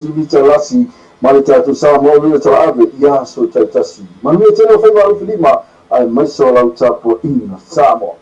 Tuitalasi ma le tatou Samoa Luna Talaave i aso taitasi. Manuia tele o faiva alofilima aemaise o lau tapuaiga Samoa.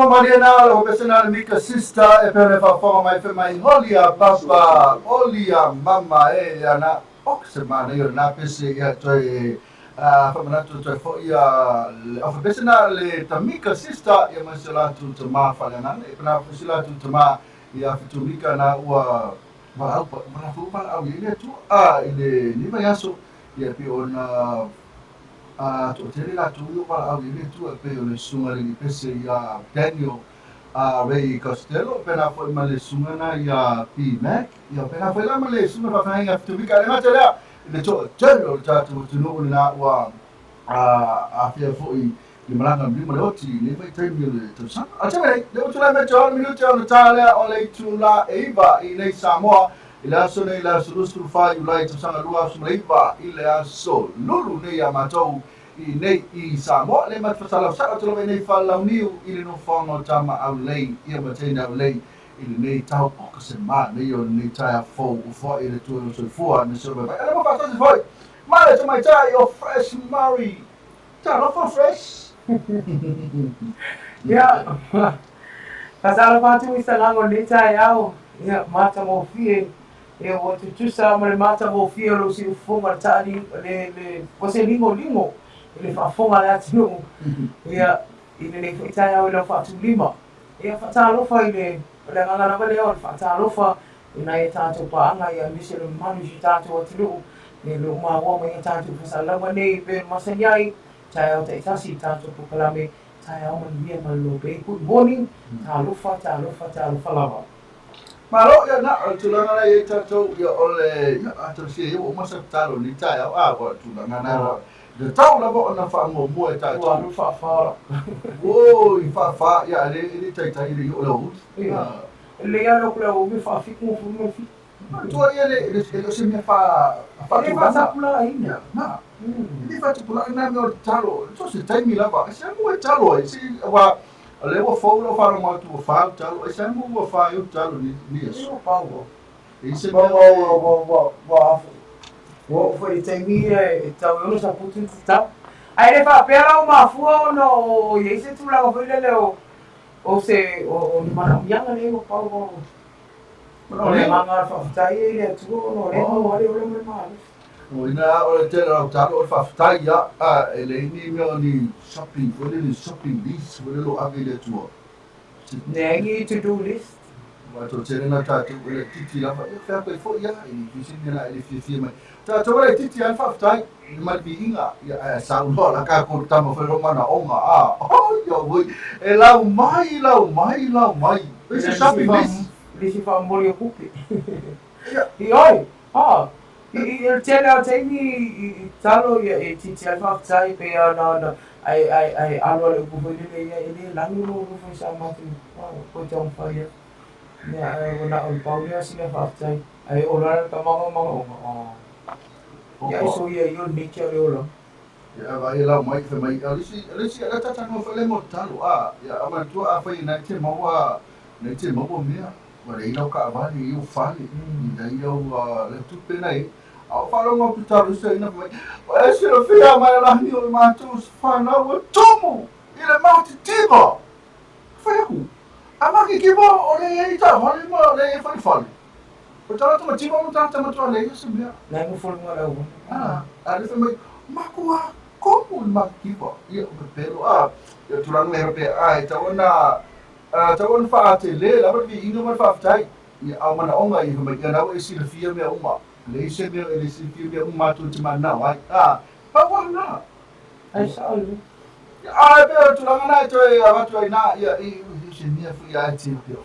Malia na o pese na Mika sister e pele faafofoga mai fe mai holi a papa oli a mama e ana o se mana ia na pese ia toe a faamanatu toe fo'i a o fepese na le Tamika sister ia ma se latou tamā faaleagaga e pena se latou tamā ia Fitumika na ua valaau valaau valaau i le Atua a i le ni vaiaso ia pe ona a toatele latou ia valaau i le Atua e pei o le susuga le pese ia Daniel a Ray Costello pena foi ma le susuga na ia P Mac ia pena foi la ma le susuga faafeagaiga Fitumika le gata lea i le toatele o le tatou atunuu lena ua afea foi le malaga lima le oti i lenei vaitaimi o le tausaga. A taimi nei, lea ua tulai mai te 6 minute ona ta lea o le itula e 9 i nei Samoa i le aso nei le aso 24 Iulai tausaga 2019 i le aso Lulu nei a matou i nei i Samoa. Le mate fasalau sao atu lava i nei faalauniu i le nofoaga o Tama Aulei ia ma Teine Aulei i lenei tau o ka se manaia o lenei taeao fou ua foai i le Atua o soifua ma se vaivai. A lea ua faatasi foi ma le tamaitai o Fresh Murray. Talofa Fresh. Ia, faatalofa atu i Sagaga o lenei taeao, ia, matagofie, ia, ua tutusa ma le matagofie o lou siufofoga le taali, le, le, o se ligoligo i le faafofoga a le atunuu, ia, i lenei foi taeao i lau faatulima. Ia, faatalofa i le, o le agaga lava lea o le faatalofa i nai a tatou paaga, ia, aemaise le mamalu i si o tatou atunuu, ia, o lo o maua mai a tatou faasalasalauga nei e pei ona masani ai, taeao taitasi i tatou polokalame, taeao manuia malolo. Good morning, talofa, talofa, talofa lava. Malo, ia na, o le tulaga la e i ai tatou, ia o le, ia, atonu sia ia ua uma sa tatalo i lenei taeao, a, o le tulaga na, e tatau lava ona faamuamua e tatou. Ua alu faafa. Oi, faafa, ia, e le, e le taitai le i oo i le aoauli. Ia, e lelei lava le o atu i le aoauli e faafitu ma fulu ma le fitu. Manatua ia le le le o se mea fa E le faatapulaaina. Na. E le faatapulaaina mea o le talo. So se taimi lava. E se ua e talo ai. Se ua o lea ua fou lau faalogo atu ua fa au talo. E se ua ua fa ai ou talo ni ni aso. Ua pau. E se mea. Ua ua ua ua ua ua oo foi i le taimi ia e tau ai ona saputu le tatalo. Ae le faapea la ua mafua ona o i ai se tulaga foi lele o o se o ni manaomiaga lea ua pau o O le agaga faafetai i le Atua ona o lea e maua ai le ola ma le malosi. O ina o le tele o talo o le faafetai ia a e leai ni mea o ni shopping foi lele shopping list foi lele o ave i le Atua. Leai ni to do list. Aua to tele na tatou e laitiiti lava ia fea koe foi ia e le fia se mea la e le fiafia mai. Tatou e laitiiti lava le faafetai i le ma le viiga ia ae saunoa la ka tama foi lo manaoga a oi oi e lau mai lau mai lau mai. E se shopping list. Le isi faamomoli o tupe. I oi, ha, i i le tele o taimi i talo ia e titi ai faafetai pe ana ana ai ai ai alo ale upu foi lele ia e le lanu lo lo foi sa matou koe taumafai ai. Ia ae ua na o le pau lea o si mea faafetai. Ae ola le tama ma manaoga. Ia e soia ia o le nature o le olaga. Ia vaai e lau mai fai mai o le isi o le isi a tata no foi le mo talo a ia a manatua afai na te maua na te maua mea ua leai lau kaavale i ou fale i leai lau lau tupe na e a o faalogo atu talo isa ina fai mai ua e silafia mai lani o le matou whanau ua tumu i le matitiva fai aku a matitiva o le i taavale ma le i fale fale O tagata mativa ma tagata matua leai se mea. Na e nofo i luga o le auala. A, a le fai mai, makua komu le mativa. Ia, o pepelo, a, ia tulaga lea pe, a, e tau ona, a, tau ona faatele lava le viiga ma le faafetai. Ia, a o manaoga ia, fai mai, ia na ua e silafia mea uma. Leai se mea e le silafia mea uma matou te mananao ai. A, pau lava lena. Ai sao lelei. Ia, a, e pei o le tulaga lena e toe avatu ai na, ia, i, i se mea foi a e te peo.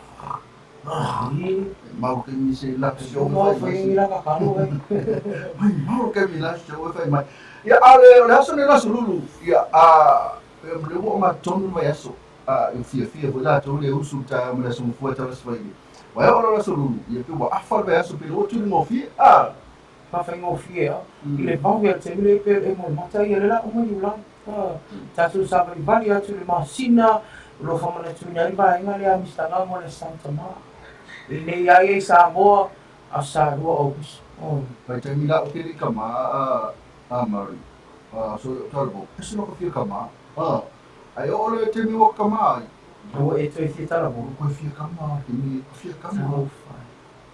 Mau ke mi se la show fai mai. Mai mau ke mi la show fai mai. Ia a le o le aso nei le aso lulu. Ia a e le ua ma tonu mai aso. A e fia fia foi la le usu ta ma le aso mafua ta le svai. Wa e o le aso lulu. Ia pe ua afa le aso pe o tu mo fia. A Faafaigofie a i le vave a le taimi lea pe e mo mata ia le la uma i ula. Tatou savalivali atu i le masina o lo o faamanatuina ai le vaega lea a Mister Ngamo le Santa Ma. I nei ai i Samoa a sa 2 Aokuso. Vaitaimi la o keli kama a Murray. So i o tala ese no ka fia kama. Ai o le taimi ua kama ai. Ua e toe fia tala mo. Ua fia kama, taimi fia kama.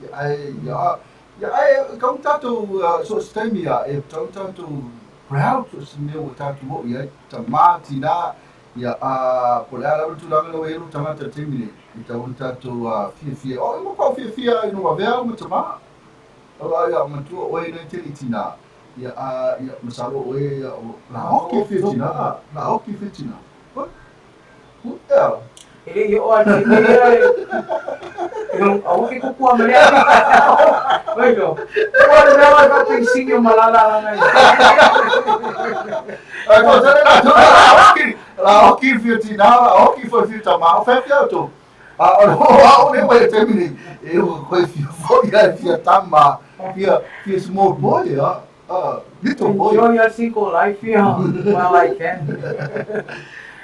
Ia ai ia ia ai kau tatou so se taimi ia e tau tatou proud so se mea ua tatou oo i ai tamā tinā ia a po o le a lava le tulaga lau e i ai lou tagata i le taimi nei e tatau ona tatou fiafia o ua kau fiafia ina ua avea au ma tamā a ia matua oe nei tele tinā ia a ia masalo oe ia la oki fia tinā la oki fia tinā. E le i oo a le taimi ia e aua ke kukua ma lea. Oi no. Ua le mea mai faapeisini o malala lana i. Ai ko tele la tu la oki la oki fia tina la oki foi fia tama o fea fia tu. A o o a o le wai te mini e o koe fia foi ia fia tama fia fia small boy a little boy. Enjoy your single life ia while I can.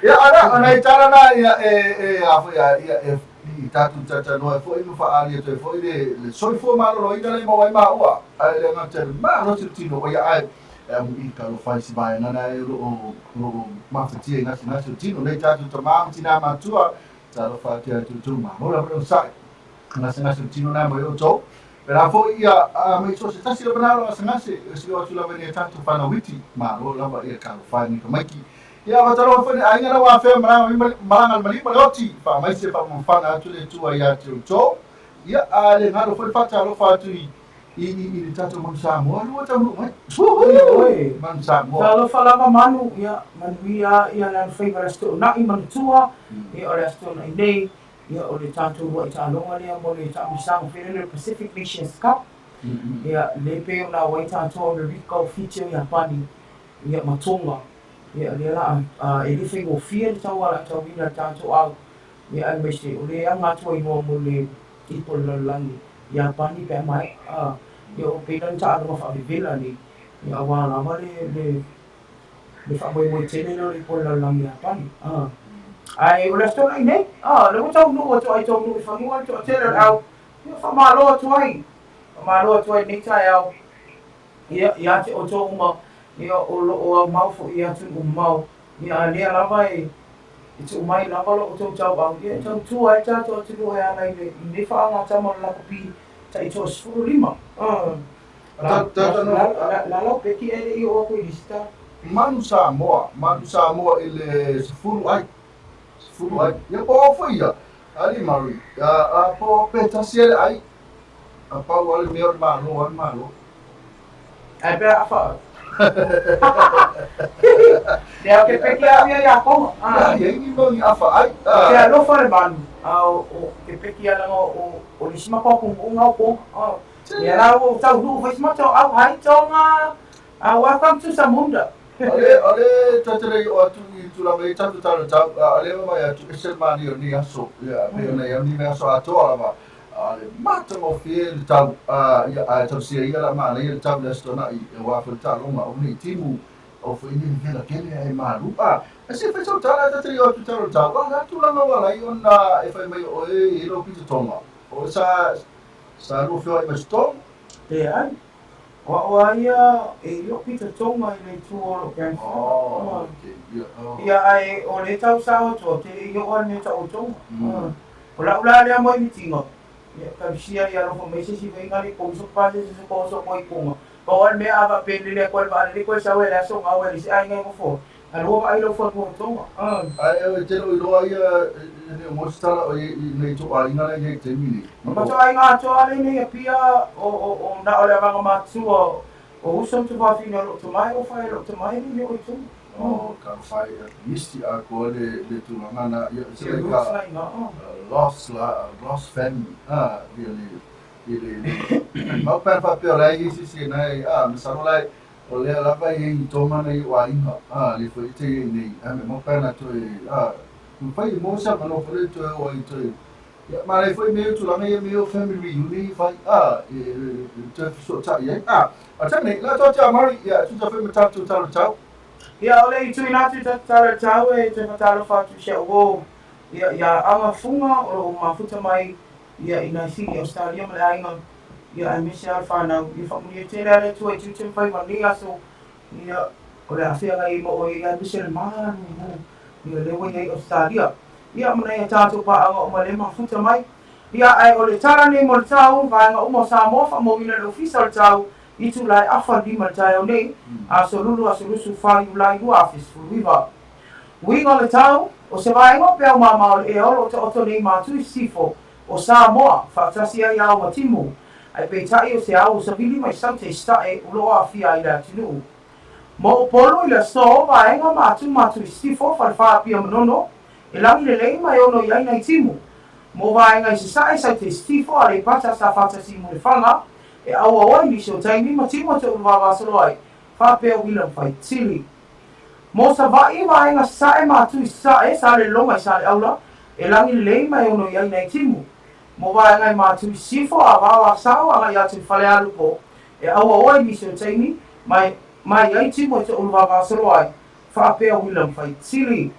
Ia ana ana i tala na ia e e a foi ia ia e i tātou talanoa ai foi ma faaali atu ai foi le le soifua maloloina le maua ai maua ae le agaga tele malosi le tino o ia ae e amu i talofa i si vaega na e o lo o lo o mafatia i gasegase o tino nei tātou tamā ma tinā matua talofa atu ia toutou malo lava le onosai gasegase o tino na mai outou pēlā foi ia a mai so se tasi lava na o gasegase e si o atu lava nei tātou whānau iti malo lava ia talofa i nei tamaiti Ia faatalofa foi i le aiga la ua afea malaga malaga le maliu ma le oti, faamaise faamamafana atu le Atua ia te outou. Ia a le galo foi le faatalofa atu i i i i le tatou manu Samoa lua taunuu mai. Oi, Manu Samoa. Talofa lava Manu, ia manuia ia le alofaiva i le Aso Toonai manatua, ia o le Aso Toonai nei, ia o le tatou uluai taaloga lea mo le taamilosaga foi lele o le Pacific Nations Cup. Ia le pei ona auai tatou Amerika o Fiti o Iapani, ia ma Tonga. Ia, lea la a, e le faigofie le tau alataoina i le tatou au, ia aemaise o le aga atu ai loa mo le ipu o le lalolagi Iapani pe a maea, ia ua pei la ni taaloga faavevela nei, ia aua lava le le le faamoemoe tele lea o le ipu a le lalolagi Iapani. Ae o le Aso Toonai nei, o lea ua taunuu atu ai i taunuu i fanua le toatele o le au, ia faamalo atu ai, faamalo atu ai i lenei taeao, ia, ia te outou uma, ia o lo o aumau foi i atunuu mamao, ia a lea lava e e tuu mai lava lo outou tauau, ia e tautua ai le tatou atunuu e ala i lenei faagatama o le lakapi tai 15. Lalau peki e le i oo atu i Lisita. Manu Samoa, Manu Samoa i le 10 ai. 10 ai. Ia po o foi ia. Ali Murray. A po pe tasi ele ai. A pau ale mea o le malo, ale malo. Ai pe a fa. Lea ke peki au ia ia konga. Ah, ia ni mau ni afa ai. Ke alofa le manu. A o ke peki ala o o le sima ko ku ngau ko. Ia la ua ou taunuu foi si matou au, Hi Tonga! Welcome to Samunda! Ale, ale tatele i o atu i tulaga i tatu talo tau, ale ma mai atu ese le mani o ni aso, ia, pei ona i au ni mea aso atoa lava, ale matagofie le tau, ia, ae tausia ia la manaia le tau le aso tona'i, aua foi le taaloga o nei timu, o foi nei vela tele ae malu, a se fai sau tala tatele i o atu talo tau, a la tulaga ua lai ona e fai mai o e i lo pito tonga, o sa, Sa lua feoai ma Stone? Leai. O au a ia e i lou pito tonga i le itu o lou grandfather. Oh, okay. Ia, oh. Ia, ae o lea tau sao atu au, te le i oo a le mea tau o tonga. O lau la lea moemitiga, ia, tausia ia alofa mai se isi faiga le kou so pa se se ko so ko i konga. Pau a le mea a faapelele atu ai le vaalele koe sau e le aso gau e le isi aiga i gofo. A lua vaai lau fanua o Tonga. Ae o te leo iloa ia e leo mo se tala o i nei to aiga la i taimi nei. O matou aiga atoa lea nei Apia o o o na o le avaga matua o uso ma tufafine o lou tamai o fai lou tamai le mea o i Tonga. Oh ka fai misti a ko le le tulaga na ia se le ka lost la lost family ah le le le mau pa fa pe o la i si si nei ah masalo lai O lea lava e i ai i tō mana i o aiga, ā, le whai te i nei, ā, me mau pēnā toe, ā, me whai mō sa mano whare toe o ai toe. Ia, mā rei whai me o tūranga ia me o family reunion i whai, ā, e, e, toe whasootai ai, ā, a tēnei, la tō te a Murray, ia, tuta whai ma tātou taro tau. Ia, o le i tuina atu tātou taro tau e toe whakaalofa atu si au ō, ia, ia anga funga o loo mafuta mai, ia, i nai sini Australia ma le aiga, Ia aemaise lava le whanau, ia whakamuia tele a le Atua i tū te whai ma nei aso, ia, o le āwhianga i ma oe, ia aemaise le mānu, ia le wai ai Australia. Ia mana ia tātou pāanga o ma le mafuta mai. Ia ae o le tala nei mo le tau, vaega uma o Samoa whaamauina le ofisa o le tau i tū lai afa lima le taeao nei, aso lulu aso lusu wha Iulai 2019. Uiga o le tau, o se vaega o peau māmā o le ea o lo o taoto nei mātui sifo, o Samoa, faatasi ai ao ma timu, ae peitai o se ao ua savili mai Saute i Sitae o lo o aafia ai le atunuu. Mo Upolu i le aso, vaega ma atu ma atu i Sisifo, Falefa, Apia Manono, e lagi lelei ma e ono i ai nai timu. Mo vaega i Sasae, Saute i Sisifo, Aleipata, Safata, Simu, Lefaga, e auau ai nisi o taimi ma timu o te ulu vavasolo ai, faapea uila ma Faitili. Mo Savaii, vaega Sasae ma atu i Sasae, Salelologa i Saleaula, e lagi lelei ma e ono i ai nai timu. Mo vaega i Matu i Sisifo, Avao a Sao agai atu i Falealupo, e auau ai nisi o taimi, ma e ma i ai timu e toʻulu vavasolo ai, faapea uila ma Faitili.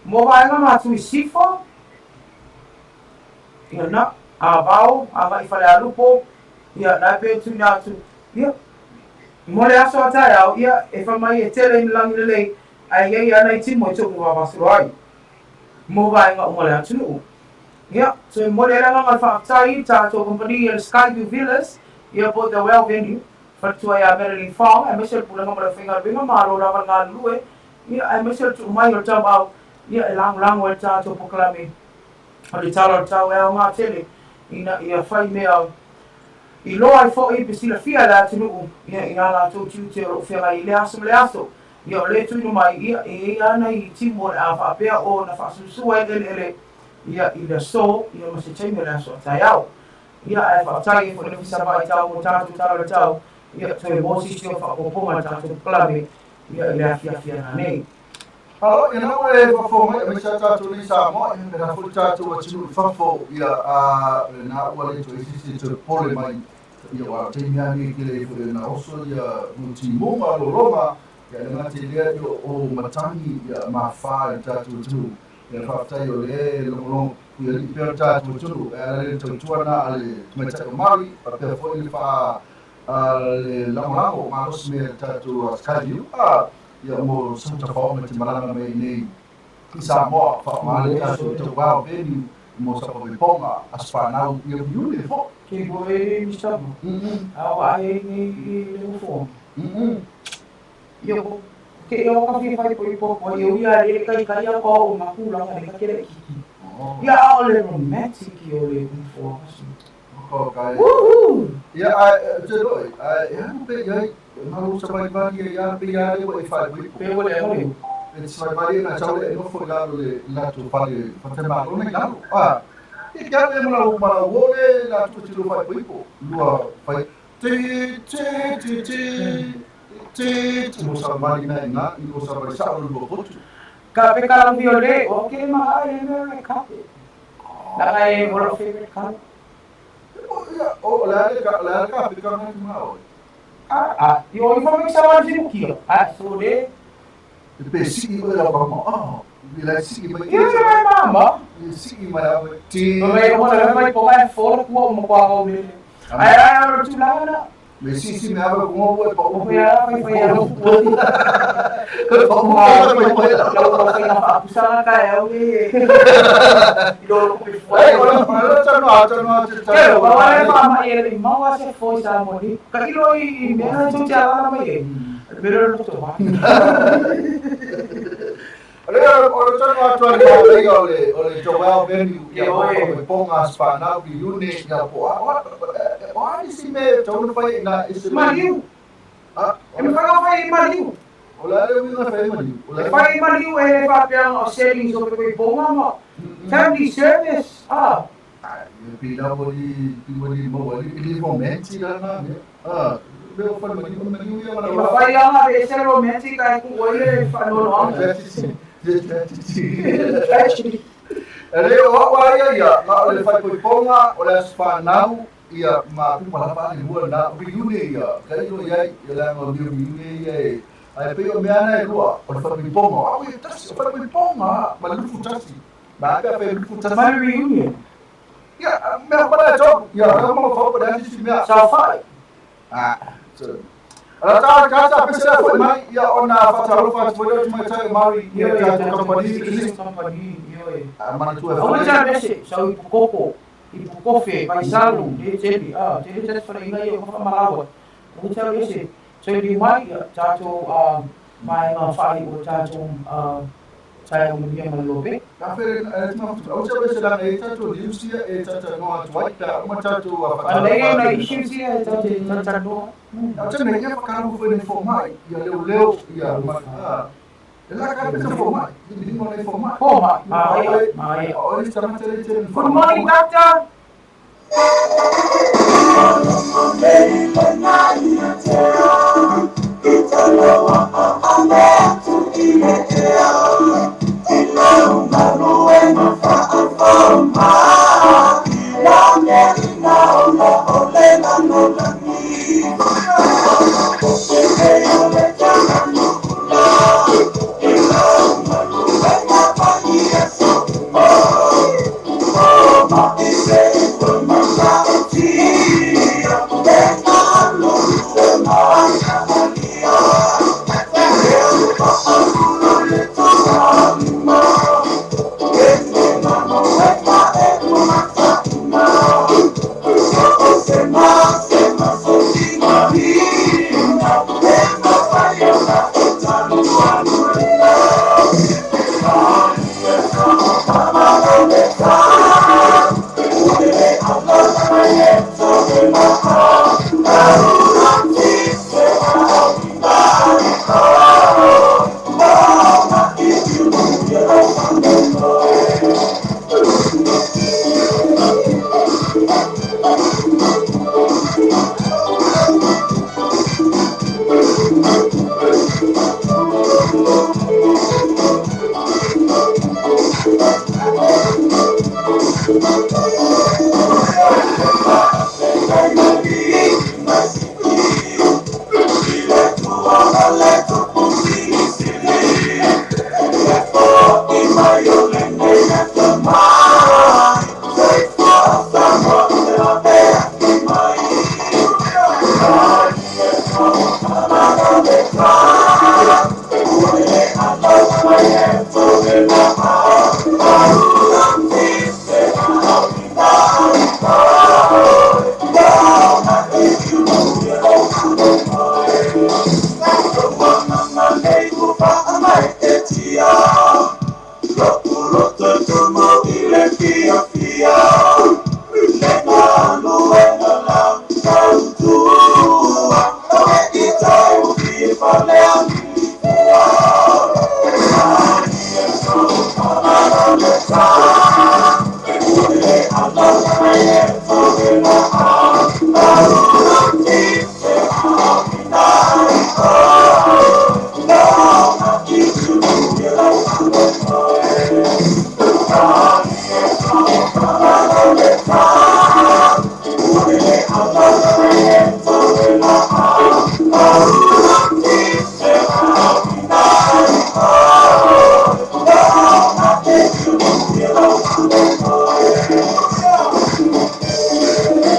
Mo vaega ma atu i Sisifo, ia na, Avao, agai i Falealupo, ia na e pe tuina atu, ia, Mo le aso a taeao, ia, e whai mai e tele ina lagi lelei, ae i ai ana i timu e toʻulu vavasolo ai. Mo vaega uma le atunuu. Ia, toe momoli ai le agaga o le faafetai i le tatou kamupani ia le Skyview Villas, ia po o The Well Venue, faletua ia Madeline Fong, aemaise o le pulega ma le aufaigaluega malo lava le galulue, ia, aemaise o le tuu mai o le tauau, ia, e lagolago ai le tatou polokalame o le Tala o le Tau e aoga tele ina ia whai mea i loa ai foʻi pe silafia e le atunuu, ia, i ā latou tiute o loo feagai i lea aso ma le aso. Ia, o lea tuuina mai, ia, e i ai ana i timu o le a faapea ona faasuasua ai le eleele, ia, i le aso, ia, ma se taimi o le aso a taeao. Ia, ae faafetai ai foi le Ofisa Vaai Tau mo tatou tala o le tau, ia, toe mo sisi o faaopoopoga i le tatou polokalame, ia, i le afiafi ana nei. Alo, ia na ua e fafo mai, mai sa tātou nei Samoa, ia me rafo tātou atunuu i fafo, ia a le na ua le toe sisi toe pole mai, ia wa te mea ni ki le fo na oso ia mo timuga loloma, ia le ngate lea ia o matangi ia mafā i tātou atunuu. Ia faafetai o le logologo ia li pea tātou atunuu, e ala le tautua na a le tamaitai o Maui, faapea foi le faa le lagolago malosi me tātou Skyview, ia mo sa tafaoga te malaga mai nei i Samoa, faaaoga le tatou tauao venue mo sa papepoga aso fanau ia Iuni fo. Ke ko e Mr. A wa e ni i le ufo. Ia ko ke ia ka fi fai po i po po ia ia le kai kai ia ko o makula ka le ka kele kiki. Ia a o le romantic i o le ufo kasi. Ko kai. Woohoo! Ia a te loi, a e anu pe ia malo sa vai vai ia pe ia le e fai po. Pe o le ole. E se vai vai na chau le no fo la le la tu fale fa te malo nei lalo. A e kia le mala o mala o le la tu te lo fai po lua fai te te te te te te mo sa vai na na i mo sa vai sa o lo potu. Ka pe ka lang viole, o ke ma e me le kape. Na kai o lo favorite color. Ia o la le ka la ka pe ka na ma o. Ah, ah, i o i fa sa wan simu kia. Ah, so le. Pe si i o la ba ma. Ah, i la si i mai. Ia se mai mama. Si i mai a ti. Mai o le mai po ai fo ku o mo kwa o me. Ai ai o tu la na. Me si si me aba ko o pa O ya fai fai ya ku. Ko o pa pa La o fai na fa pusanga ka ya o e. I lo ko pe fo. Ai, o la ta no ta no ta. Ke o wa le ma ma e le ma wa se fo sa mo ni. Ka ilo i me na tu cha la mai e. Me lo to wa. Ale o ta no ta no le o le o le Joel venue ia o o ponga spa na bi uni ia po a o ai si me to no fai na is Mariu. Ah, E me fa fai mariu. o la le wi na fai mariu. O la Fai mariu e fa pe o setting so pe ponga ma. Family service. Ah. Pi la wo li pi wo li mo li li momenti la na me. Ah, le o fai mariu mariu ia E ma fai anga e se romantic ai ku o le fa no no. Tragedy. Le o wa ia ia ma o le fai ponga o le spa nau ia ma pu pala pa le lua na reunion ia kai lo ia ia la ngo reunion ia e ai pe o mea na e lua o le fai ponga o ia tasi o fai ponga ma le lufu tasi ma ka pe lufu tasi Ma reunion. ia mea pa la job ia ka mo fa pa da si mea Sa fai. ah so ala ta ka ta pe se la foi mai ia ona fa ta lo fa foi o mai tai Maori ia ta company Company. Io e. mana tu e O te mese sa i pukoko. I pukofe mai salu e te ah te te fa inga ia fa malawa. O te mese so i mai tatou mai ngā whai o tatou tai o mia malope. Ka fere e tima o te mese la e tatou liusia e tata no atu ai ta uma tatou a A lei na issues ia e tatou tata noa. O te mea ia whakaramu foi nei fo mai ia leo leo ia ma e la ka pe fo mai i lingo nei fo mai. Fo mai. Mai mai. O le tamata le te Good morning, doctor.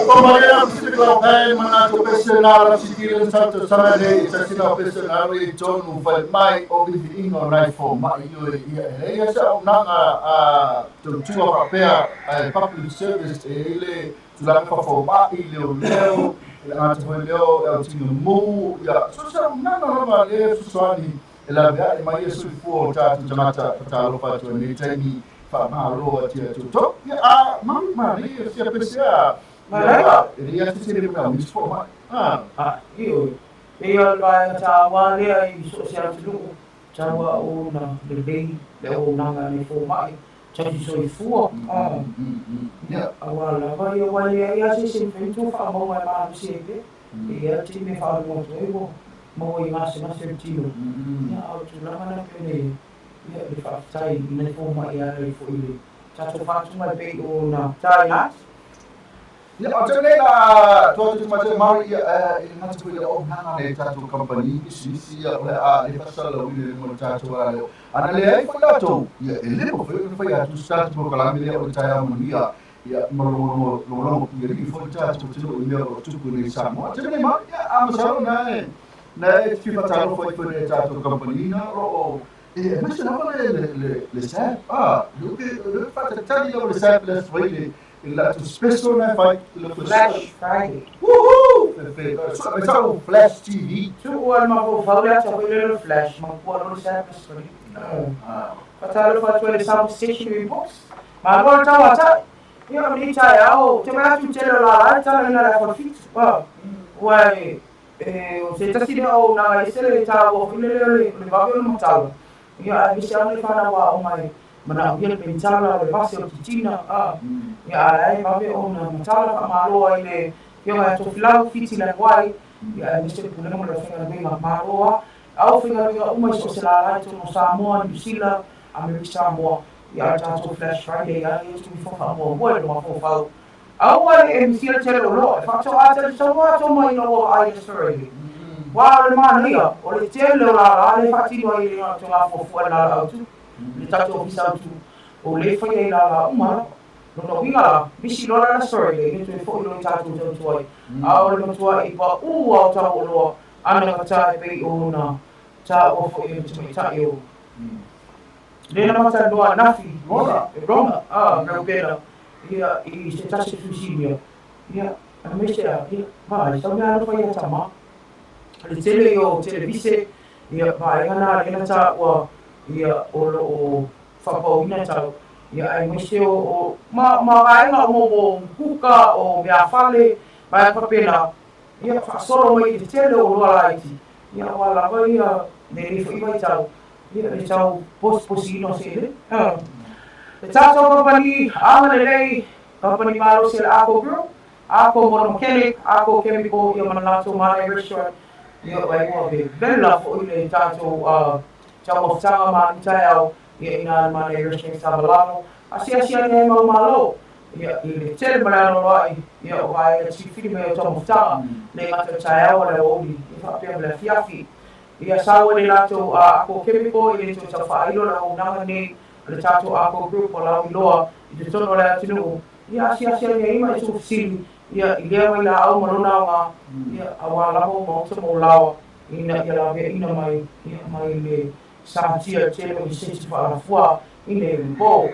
Pamaria Pacific lau e mana pese na la sitira sa te sana le i tasi lau pese na le i tonu whai mai o vivi inga o nai fo mai i oi ia e ia sa o nanga a tautua whapea a public service e ile tulaga whafo mai leo leo e ngata hoi leo e o tinga mū ia so sa o nanga lava le suswani e la vea e mai e soifua o tātou tangata whatalofa atu nei taimi whaamalo atu atu to ia a mami mani e fia pese a Malaika. Ia te tere mea mis fo mai. Ah. Ah, io e ia le vaega tāua lea i so o se atunuu taua ona lelei le auaunaga a le fomaʻi tausisoifua a Ia. auā lava ia ua leai a se isi e mafai ona tua faamauga e malosi ai pea e ia taimi e faalogo atu ai ua maua i gasegase o le tino ia a o le tulaga lena pei ona ia le faafetai i nai fomaʻi e ala ai foi i le tatou faatuga e pei ona taina atu. Ia, o te nei la tua tu mate Māori ia e ngata koe ia o nanga nei tātou company pisinisi ia o le a le whasala o ile mo tātou a leo. Ana le ai foi lātou ia e le mo foi ona whai atu sa tātou prokalame lea o le taeao manuia ia ma longolongo longolongo pia foi tātou te i mea o tupu nei Samoa. Te nei Māori ia a masalo na e na e whiwha tālofa i foi nei tātou company na ro o e maise lava le le le le SAP a le uke le whatatali lava le SAP le swai le la tu special na fai le Flash Friday. Woohoo! Fe so Flash TV. Tu ua le mafaufau le ata foi le le Flash ma kua lo le SAP le Ah. Fatalofa atu ai le South Stationery Books. Malo le tau atai. Ia o lenei taeao, ou te manatu i tele o lala e talaina le afa fitu. Ua e, e, o se tasi lea o auaunaga ese le taua foi lele o le, o le vave o le matala. Ia aemaise lava le fanau aoga e manaomia le penitala o le vase o le titina. Ia a la e vave ona matala faamalo ai le afioga ia Tofilau Fiti Lanuai. Ia aemaise le pulega ma le aufaigaluega. Malo lava. A aufaigaluega uma i so o se lala i totonu o Samoa, Niu Sila, Amerika Samoa. Ia a le tatou Flash Friday a ia tumu faamuamua i le mafaufau. Aua le e misia le tele o loa e faatoa talitonu atoa mai ina ua vaai i le Friday. Aua o le manaia, o le tele o lala lea e faatino ai i le togafuafua i lala autu, le tatou ofisa autu, o lea e faia i lala uma lava. Lona uiga la, misi loa la le Friday, ia toe foi loa i tatou tautua ai. A o le matuai paʻū lava o tau oloa ana gata e pei ona taua foi e le tamaitai o lea na matalanoa ananafi, Rona. Rona, a, Reubena, ia, i se tasi o Tusilia, ia, aemaise a, ia, vaai, sau mea alofa ia tama, le tele ia o televise, ia, vaega na lea na taua, ia, o lo o faapauina tau, ia, aemaise o, o, ma, ma vaega uma o kuka, o meafale, vaega faapena, ia, faasolo mai i le tele o oloa laiti, ia, aua lava ia, lenei foi vaitau, Ia, le tau posiposiina o se eleni. Le tatou kamupani agalelei, kamupani malosi a le Ako Group, Ako Motor Mechanic, Ako Chemical, ia ma le latou Manaia Restaurant, ia ua ua vevela foi le tatou taumafotaga ma ni taeao, ia ina le Manaia Restaurant Savalalo, asiasi ane ai mau malo, ia i le tele ma le anoanoai, ia o vaega tifili mai o taumafotaga, le gata o le taeao a le aoauli, ia faapea ma le afiafi. Ia sau ai le latou Ako Chemical i le toe tau faailo le auaunaga nei a le tatou Ako Group o lauiloa i totonu o le atunuu. Ia asiasi ane ai ma i fesili ia i lea vailaau ma lona aoga, ia auā lava o maota ma o laoa ina ia laveaina mai ia mai le satia le tele o ni seti faalafua i nei po.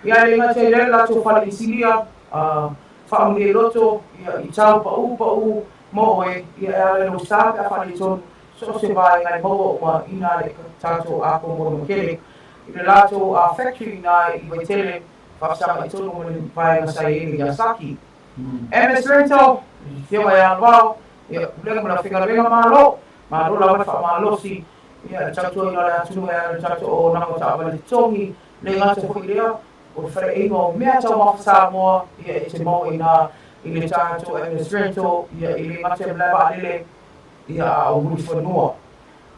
Ia e le gata i lea le latou fale isilia, faamalie loto ia i tau paʻū paʻū ma oe ia e ala i lou sa pe a faaletonu So o se vaega e maua uma ina le tatou Ako Motor Mechanic i le latou factory ina i Vaitele, faafesagai tonu ma le vaega sa i ai le Yasaki. MS Rental, le afioga ia Alvao, ia pulega ma le aufaigaluega malo, Malo lava le faamalosi ia le tautuaina o le atunuu e ala i le tatou auaunaga o taavale totogi, le gata foi lea o le faleaiga o mea taumafa Samoa ia e te maua i ina i le tatou Agnes Rental ia e le gata i le malae vaalele ia a o Mulifanua.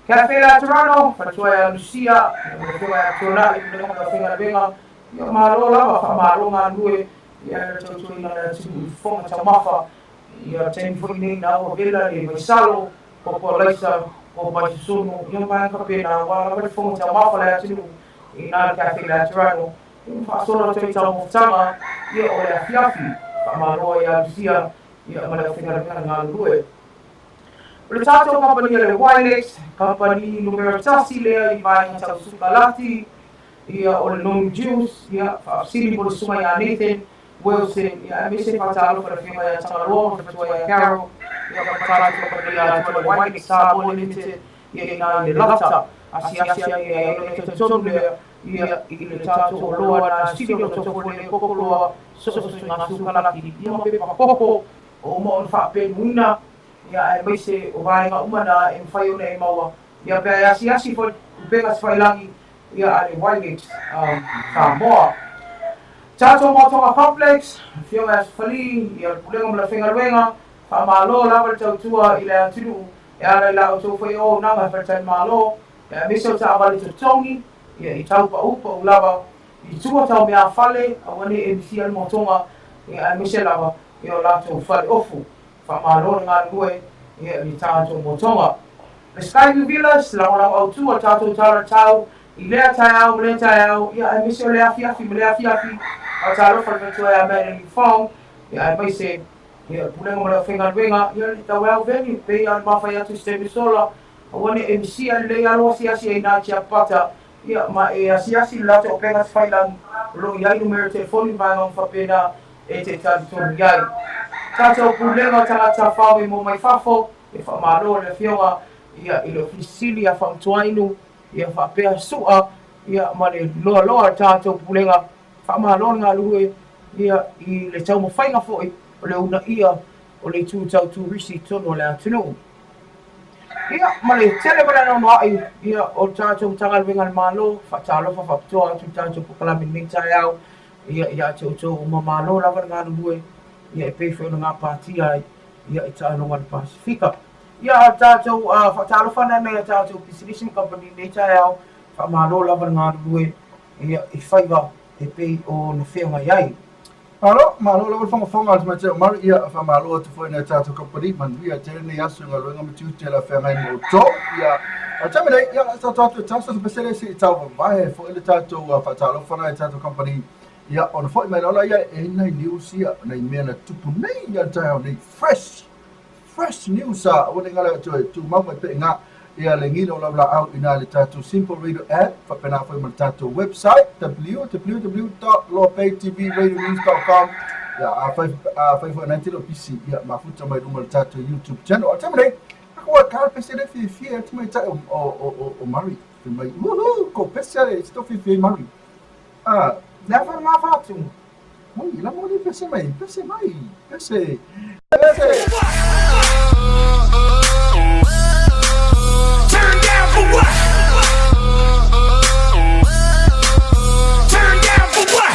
Cafe Laterano, faletua ia Lucia, ia ma le afioga ia Tuanai, pulega ma le aufaigaluega, ia malo lava, faamalo galulue ia le tautuaina o le atunuu i fofoga taumafa Ia taimi foi nei na ua vela le vaisalo, koko alaisa, ko vaisusunu, ia ma vaega faapena, aua lava le fofoga taumafa o le atunuu i ina le Cafe Laterano, ia ma faasolo atu ai i taumafataga, ia o le afiafi, faamalo ai ia Lucia, ia ma le aufaigaluega na galulue. O le tatou kamupani a le Wilex, kamupani numera tasi lea i vaega tau sukalati, ia o le Nonu Juice, ia faafesili mo le susuga ia Nathan, Wilson, ia aemaise faatalofa le Afioga ia Tagaloa ma le Faletua ia Carol, ia ma le tatou kamupani atoa le Wilex Samoa Limited, ia i ina i Lelata, asiasi ane i ai ona talitonu lea, ia i le tatou oloa na sili ona tofole koko loa so o se sukalaki, ia ma pepa koko o uma ona faapenuina, ia aemaise o vaega uma na e mafai ona e maua, ia pe a e asiasi foi upega tafailagi, ia a le Wilex Samoa. Tatou Moatoga Complex, Afioga ia Sofali, ia le Pulega ma le Aufaigaluega, faamalo lava le tautua i le atunuu e ala i la outou foi auaunaga e faletalimalo, aemaise o taavale totogi, ia i tau paupau lava i tua tau meafale, aua ne i e misia le moatoga, ia aemaise lava i o latou faleofu. Faamalo le galulue ia i le tatou motoga. Le Skyview Villas, lagolago autu o le tatou tala tau i lea taeao ma lea taeao, ia aemaise o le afiafi ma lea afiafi. Faatalofa le faletua ia Madeline Fong, ia aemaise ia le pulega ma le aufaigaluega, ia le taueau venue, pei lava ona mafai atu i se taimi sola, aua ne i e misia lelei alo asiasi ai ina Tiapapata, ia ma e asiasi i le latou upega tafailagi o lo o i ai numera telefoni ma vaega uma faapena e te talitonu i ai. Tatou Pulega o Tagata Tafao mo mai fafo, e faamalo le Afioga ia i le Ofisa Sili ia Fautuainu ia faapea Su'a ia ma le loaloa o le tatou Pulega. Faamalo le galulue ia i le taumafaiga foi o le uunaia o le itu tau turisi i totonu o le atunuu. Ia, ma le tele ma le anoanoai ia o le tatou Matagaluega a le Malo, faatalofa faapitoa atu i le tatou polokalame i lenei taeao. Ia, ia te outou uma malo lava le galulue, ia e pei foi ona gapatia ai ia i taaloga a le Pasefika. Ia, a o le tatou faatalofa lena i a tatou pisinisi ma kamupani i lenei taeao, faamalo lava le galulue ia i faiva e pei ona feagai ai. Malo, malo lava le fogafoga a le Tamaitai o Murray, ia faamalo atu foi i nai a tatou kamupani, manuia tele lenei aso i galuega ma tiute o le a feagai ma outou. Ia, a o le taimi nei, ia, tatou atu e tausa se pesele se i tauvae foi le tatou faatalofa nai a tatou kamupani, ia, ona foi mai loa lea e i ai nai news ia, nai mea na tupu nei ia le taeao nei, fresh, fresh news a, aua ne i galo ia te oe, tumau mai pea i ina ia le gila o lau laau i ina i le tatou Simple Radio app, faapena foi ma le tatou website, www.loapaytvradionews.com. Ia, afai, afai foi na e te le o pisi, ia, mafuta mai luma o le tatou YouTube channel. A o le taimi nei, Ako ka pese le fiafia e te tamaitai o, o, o, o, o Murray. Fai mai, woohoo, ko pese e te tau fiafia i Murray. Ah. Le a wha ngā whātu. Oi, la mo le pese mai, pese mai, pese. Pese. Turn down for what? Turn down for what?